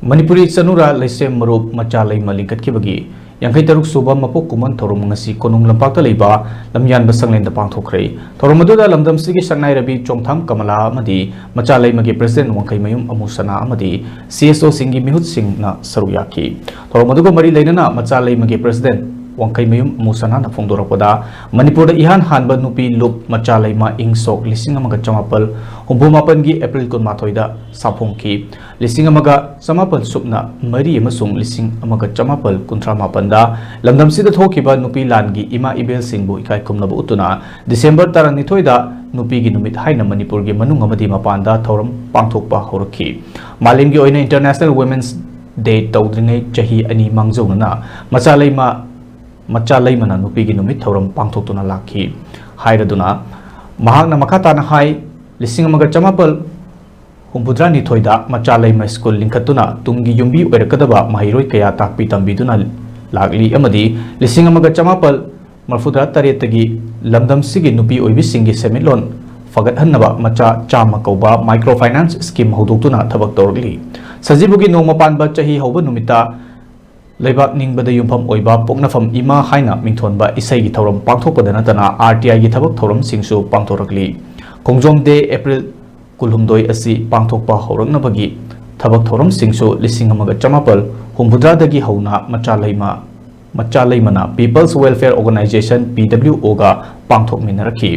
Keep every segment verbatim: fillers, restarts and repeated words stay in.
ꯃꯅꯤꯄꯨꯔꯤ ꯆꯅꯨꯔꯥ ꯂꯩꯁꯦꯝ ꯃꯔꯨꯞ ꯃꯆꯥ ꯂꯩꯃ ꯂꯤꯡꯈꯠꯈꯤꯕꯒꯤ ꯌꯥꯡꯈꯩ ꯇꯔꯨꯛ ꯁꯨꯕ ꯃꯄꯣꯛ ꯀꯨꯝꯑꯣꯟ ꯊꯧꯔꯝ ꯉꯁꯤ ꯀꯣꯅꯨꯡ ꯂꯝꯄꯥꯛꯇ ꯂꯩꯕ ꯂꯝꯌꯥꯟꯕ ꯁꯪꯂꯦꯟꯗ ꯄꯥꯡꯊꯣꯛꯈ꯭ꯔꯦ꯫ ꯊꯧꯔꯝ ꯑꯗꯨꯗ ꯂꯝꯗꯝꯁꯤꯒꯤ ꯁꯛꯅꯥꯏꯔꯕꯤ ꯆꯣꯡꯊꯥꯝ ꯀꯃꯂꯥ ꯑꯃꯗꯤ ꯃꯆꯥ ꯂꯩꯃꯒꯤ president ꯋꯥꯡꯈꯩꯃꯌꯨꯝ ꯑꯃꯨꯁꯅꯥ ꯑꯃꯗꯤ C S O ꯁꯤꯡꯒꯤ ꯃꯤꯍꯨꯠꯁꯤꯡꯅ ꯁꯔꯨꯛ ꯌꯥꯈꯤ꯫ ꯊꯧꯔꯝ ꯑꯗꯨꯒ ꯃꯔꯤ ꯂꯩꯅꯅ ꯃꯆꯥ ꯂꯩꯃꯒꯤ president ꯋꯥꯡꯈꯩꯃꯌꯨꯝ ꯑꯃꯨꯁꯅꯥꯅ ꯐꯣꯡꯗꯣꯔꯛꯄꯗ, ꯃꯅꯤꯄꯨꯔꯗ ꯏꯍꯥꯟ ꯍꯥꯟꯕ ꯅꯨꯄꯤ ꯂꯨꯞ ꯃꯆꯥ ꯂꯩꯃ ꯏꯪ ꯁꯣꯛ ꯂꯤꯁꯤꯡ ꯑꯃꯒ ꯆꯃꯥꯄꯜ ꯍꯨꯝꯐꯨ ꯃꯥꯄꯟꯒꯤ April ꯀꯨꯟꯃꯥꯊꯣꯏꯗ ꯁꯥꯐꯣꯡꯈꯤ꯫ ꯂꯤꯁꯤꯡ ꯑꯃꯒ ꯆꯃꯥꯄꯜ ꯁꯨꯞꯅ ꯃꯔꯤ ꯑꯃꯁꯨꯡ ꯂꯤꯁꯤꯡ ꯑꯃꯒ ꯆꯃꯥꯄꯜ ꯀꯨꯟꯊ꯭ꯔꯥ ꯃꯥꯄꯟꯗ ꯂꯝꯗꯝꯁꯤꯗ ꯊꯣꯛꯈꯤꯕ ꯅꯨꯄꯤ ꯂꯥꯟꯒꯤ ꯏꯃꯥ ꯏꯕꯦꯜꯁꯤꯡꯕꯨ ꯏꯀꯥꯏ ꯈꯨꯝꯅꯕ ꯎꯠꯇꯨꯅ December ꯇꯔꯥꯅꯤꯊꯣꯏꯗ ꯅꯨꯄꯤꯒꯤ ꯅꯨꯃꯤꯠ ꯍꯥꯏꯅ ꯃꯅꯤꯄꯨꯔꯒꯤ ꯃꯅꯨꯡ ꯑꯃꯗꯤ ꯃꯄꯥꯟꯗ ꯊꯧꯔꯝ ꯄꯥꯡꯊꯣꯛꯄ ꯍꯧꯔꯛꯈꯤ꯫ ꯃꯥꯂꯦꯝꯒꯤ ꯑꯣꯏꯅ International Women's Day ꯇꯧꯗ꯭ꯔꯤꯉꯩ ꯆꯍꯤ ꯑꯅꯤ ꯃꯥꯡꯖꯧꯅꯅ ꯃꯆꯥ ꯂꯩꯃ, ꯃꯆꯥ ꯂꯩꯃꯅ ꯅꯨꯄꯤꯒꯤ ꯅꯨꯃꯤꯠ ꯊꯧꯔꯝ ꯄꯥꯡꯊꯣꯛꯇꯨꯅ ꯂꯥꯛꯈꯤ ꯍꯥꯏꯔꯗꯨꯅ ꯃꯍꯥꯛꯅ ꯃꯈꯥ ꯇꯥꯅ ꯍꯥꯏ, ꯂꯤꯁꯤꯡ ꯑꯃꯒ ꯆꯃꯥꯄꯜ ꯍꯨꯝꯐꯨꯇꯔꯥꯅꯤꯊꯣꯏꯗ ꯃꯆꯥ ꯂꯩꯃ ꯁ꯭ꯀꯨꯜ ꯂꯤꯡꯈꯠꯇꯨꯅ ꯇꯨꯡꯒꯤ ꯌꯨꯝꯕꯤ ꯑꯣꯏꯔꯛꯀꯗꯕ ꯃꯍꯩꯔꯣꯏ ꯀꯌꯥ ꯇꯥꯛꯄꯤ ꯇꯝꯕꯤꯗꯨꯅ ꯂꯥꯛꯂꯤ ꯑꯃꯗꯤ ꯂꯤꯁꯤꯡ ꯑꯃꯒ ꯆꯃꯥꯄꯜ ꯃꯔꯤꯐꯨꯇꯔꯥ ꯇꯔꯦꯠꯇꯒꯤ ꯂꯝꯗꯝꯁꯤꯒꯤ ꯅꯨꯄꯤ ꯑꯣꯏꯕꯤꯁꯤꯡꯒꯤ ꯁꯦꯟꯃꯤꯠꯂꯣꯟ ꯐꯒꯠꯍꯟꯅꯕ ꯃꯆꯥ ꯆꯥꯝꯃ ꯀꯧꯕ micro finance scheme ꯍꯧꯗꯣꯛꯇꯨꯅ ꯊꯕꯛ ꯇꯧꯔꯛꯂꯤ꯫ ꯁꯖꯤꯕꯨꯒꯤ ꯅꯣꯡꯃ ꯄꯥꯟꯕ ꯆꯍꯤ ꯍꯧꯕ ꯅꯨꯃꯤꯠꯇ ꯂꯩꯕꯥꯛ ꯅꯤꯡꯕꯗ ꯌꯨꯝꯐꯝ ꯑꯣꯏꯕ ꯄꯣꯛꯅꯐꯝ ꯏꯃꯥ ꯍꯥꯏꯅ ꯃꯤꯡꯊꯣꯟꯕ ꯏꯁꯩꯒꯤ ꯊꯧꯔꯝ ꯄꯥꯡꯊꯣꯛꯄꯗ ꯅꯠꯇꯅ R T I ꯒꯤ ꯊꯕꯛ ꯊꯧꯔꯝꯁꯤꯡꯁꯨ ꯄꯥꯡꯊꯣꯔꯛꯂꯤ꯫ ꯈꯣꯡꯖꯣꯝ Day April ꯀꯨꯟꯍꯨꯝꯗꯣꯏ ꯑꯁꯤ ꯄꯥꯡꯊꯣꯛꯄ ꯍꯧꯔꯛꯅꯕꯒꯤ ꯊꯕꯛ ꯊꯧꯔꯝꯁꯤꯡꯁꯨ ꯂꯤꯁꯤꯡ ꯑꯃꯒ ꯆꯃꯥꯄꯜ ꯍꯨꯝꯐꯨꯇꯔꯥꯗꯒꯤ ꯍꯧꯅ ꯃꯆꯥ ꯂꯩꯃ, ꯃꯆꯥ ꯂꯩꯃꯅ People's Welfare Organisation, P W O ꯒ ꯄꯥꯡꯊꯣꯛꯃꯤꯟꯅꯔꯛꯈꯤ꯫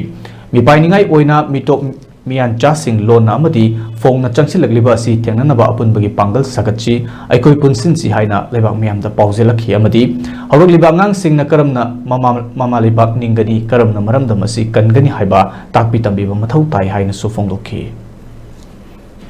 ꯃꯤꯄꯥꯏꯅꯤꯡꯉꯥꯏ ꯑꯣꯏꯅ ꯃꯤꯇꯣꯞ ꯃꯤꯌꯥꯟꯆꯥꯁꯤꯡ ꯂꯣꯟꯅ ꯑꯃꯗꯤ ꯐꯣꯡꯅ ꯆꯪꯁꯤꯜꯂꯛꯂꯤꯕ ꯑꯁꯤ ꯊꯦꯡꯅꯅꯕ ꯑꯄꯨꯟꯕꯒꯤ ꯄꯥꯡꯒꯜ ꯁꯥꯒꯠꯁꯤ, ꯑꯩꯈꯣꯏ ꯄꯨꯟꯁꯤꯟꯁꯤ ꯍꯥꯏꯅ ꯂꯩꯕꯥꯛ ꯃꯤꯌꯥꯝꯗ ꯄꯥꯎꯖꯦꯜꯂꯛꯈꯤ ꯑꯃꯗꯤ ꯍꯧꯔꯛꯂꯤꯕ ꯑꯉꯥꯡꯁꯤꯡꯅ ꯀꯔꯝꯅ ꯃꯃꯥ, ꯃꯃꯥ ꯂꯩꯕꯥꯛ ꯅꯤꯡꯒꯅꯤ, ꯀꯔꯝꯅ ꯃꯔꯝꯗꯝ ꯑꯁꯤ ꯀꯟꯒꯅꯤ ꯍꯥꯏꯕ ꯇꯥꯛꯄꯤ ꯇꯝꯕꯤꯕ ꯃꯊꯧ ꯇꯥꯏ ꯍꯥꯏꯅꯁꯨ ꯐꯣꯡꯗꯣꯛꯈꯤ꯫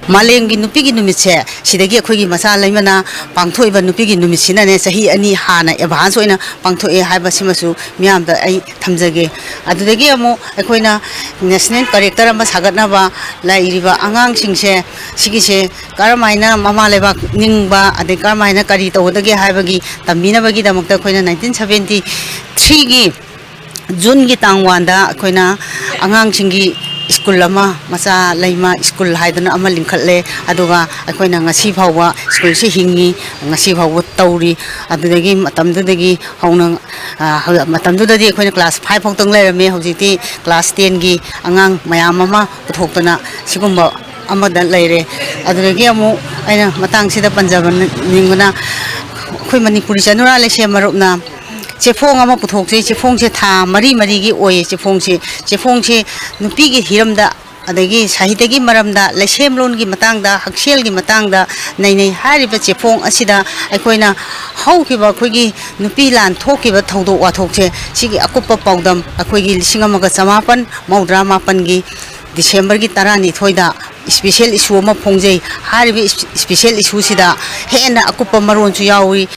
ꯃꯥꯂꯦꯝꯒꯤ ꯅꯨꯄꯤꯒꯤ ꯅꯨꯃꯤꯠꯁꯦ ꯁꯤꯗꯒꯤ ꯑꯩꯈꯣꯏꯒꯤ ꯃꯆꯥ ꯂꯩꯃꯅ ꯄꯥꯡꯊꯣꯛꯏꯕ ꯅꯨꯄꯤꯒꯤ ꯅꯨꯃꯤꯠꯁꯤꯅꯅꯦ, ꯆꯍꯤ ꯑꯅꯤ ꯍꯥꯟꯅ advance ꯑꯣꯏꯅ ꯄꯥꯡꯊꯣꯛꯑꯦ ꯍꯥꯏꯕꯁꯤꯃꯁꯨ ꯃꯤꯌꯥꯝꯗ ꯑꯩ ꯊꯝꯖꯒꯦ꯫ ꯑꯗꯨꯗꯒꯤ ꯑꯃꯨꯛ ꯑꯩꯈꯣꯏꯅ national character ꯑꯃ ꯁꯥꯒꯠꯅꯕ ꯂꯩꯔꯤꯕ ꯑꯉꯥꯡꯁꯤꯡꯁꯦ, ꯁꯤꯒꯤꯁꯦ ꯀꯔꯝꯍꯥꯏꯅ ꯃꯃꯥ ꯂꯩꯕꯥꯛ ꯅꯤꯡꯕ, ꯑꯗꯩ ꯀꯔꯝꯍꯥꯏꯅ ꯀꯔꯤ ꯇꯧꯒꯗꯒꯦ ꯍꯥꯏꯕꯒꯤ ꯇꯝꯕꯤꯅꯕꯒꯤꯗꯃꯛꯇ ꯑꯩꯈꯣꯏꯅ nineteen seventy threeꯒꯤ Juneꯒꯤ ꯇꯥꯡ oneꯗ ꯑꯩꯈꯣꯏꯅ ꯑꯉꯥꯡꯁꯤꯡꯒꯤ ꯁ꯭ꯀꯨꯜ ꯑꯃ, ꯃꯆꯥ ꯂꯩꯃ ꯁ꯭ꯀꯨꯜ ꯍꯥꯏꯗꯅ ꯑꯃ ꯂꯤꯡꯈꯠꯂꯦ꯫ ꯑꯗꯨꯒ ꯑꯩꯈꯣꯏꯅ ꯉꯁꯤ ꯐꯥꯎꯕ ꯁ꯭ꯀꯨꯜꯁꯤ ꯍꯤꯡꯉꯤ, ꯉꯁꯤ ꯐꯥꯎꯕ ꯇꯧꯔꯤ꯫ ꯑꯗꯨꯗꯒꯤ ꯃꯇꯝꯗꯨꯗꯒꯤ ꯍꯧꯅ, ꯑ, ꯍꯧ-, ꯃꯇꯝꯗꯨꯗꯗꯤ ꯑꯩꯈꯣꯏꯅ ꯀ꯭ꯂꯥꯁ ꯐꯥꯏꯚ ꯐꯥꯎꯇꯪ ꯂꯩꯔꯝꯃꯤ꯫ ꯍꯧꯖꯤꯛꯇꯤ ꯀ꯭ꯂꯥꯁ ꯇꯦꯟꯒꯤ ꯑꯉꯥꯡ ꯃꯌꯥꯝ ꯑꯃ ꯄꯨꯊꯣꯛꯇꯅ ꯁꯤꯒꯨꯝꯕ ꯑꯃꯗ ꯂꯩꯔꯦ꯫ ꯑꯗꯨꯗꯒꯤ ꯑꯃꯨꯛ ꯑꯩꯅ ꯃꯇꯥꯡꯁꯤꯗ ꯄꯟꯖꯕ ꯅꯤꯡꯕꯅ, ꯑꯩꯈꯣꯏ ꯃꯅꯤꯄꯨꯔꯤ ꯆꯅꯨꯔꯥ ꯂꯩꯁꯦꯝ ꯃꯔꯨꯞꯅ ꯆꯦꯐꯣꯡ ꯑꯃ ꯄꯨꯊꯣꯛꯆꯩ꯫ ꯆꯦꯐꯣꯡꯁꯦ ꯊꯥ ꯃꯔꯤ ꯃꯔꯤꯒꯤ ꯑꯣꯏꯌꯦ꯫ ꯆꯦꯐꯣꯡꯁꯦ, ꯆꯦꯐꯣꯡꯁꯦ ꯅꯨꯄꯤꯒꯤ ꯍꯤꯔꯝꯗ, ꯑꯗꯒꯤ ꯁꯥꯍꯤꯇ꯭ꯌꯒꯤ ꯃꯔꯝꯗ, ꯂꯩꯁꯦꯝꯂꯣꯟꯒꯤ ꯃꯇꯥꯡꯗ, ꯍꯛꯁꯦꯜꯒꯤ ꯃꯇꯥꯡꯗ ꯅꯩꯅꯩ꯫ ꯍꯥꯏꯔꯤꯕ ꯆꯦꯐꯣꯡ ꯑꯁꯤꯗ ꯑꯩꯈꯣꯏꯅ ꯍꯧꯈꯤꯕ ꯑꯩꯈꯣꯏꯒꯤ ꯅꯨꯄꯤ ꯂꯥꯟ ꯊꯣꯛꯈꯤꯕ ꯊꯧꯗꯣꯛ ꯋꯥꯊꯣꯛꯁꯦ, ꯁꯤꯒꯤ ꯑꯀꯨꯞꯄ ꯄꯥꯎꯗꯝ ꯑꯩꯈꯣꯏꯒꯤ ꯂꯤꯁꯤꯡ ꯑꯃꯒ ꯆꯃꯥꯄꯟ ꯃꯧꯗ꯭ꯔꯥ ꯃꯥꯄꯟꯒꯤ ꯗꯤꯁꯦꯝꯕꯔꯒꯤ ꯇꯔꯥꯅꯤꯊꯣꯏꯗ special issue ꯑꯃ ꯐꯣꯡꯖꯩ꯫ ꯍꯥꯏꯔꯤꯕ special issue ꯁꯤꯗ ꯍꯦꯟꯅ ꯑꯀꯨꯞꯄ ꯃꯔꯣꯜꯁꯨ ꯌꯥꯎꯏ꯫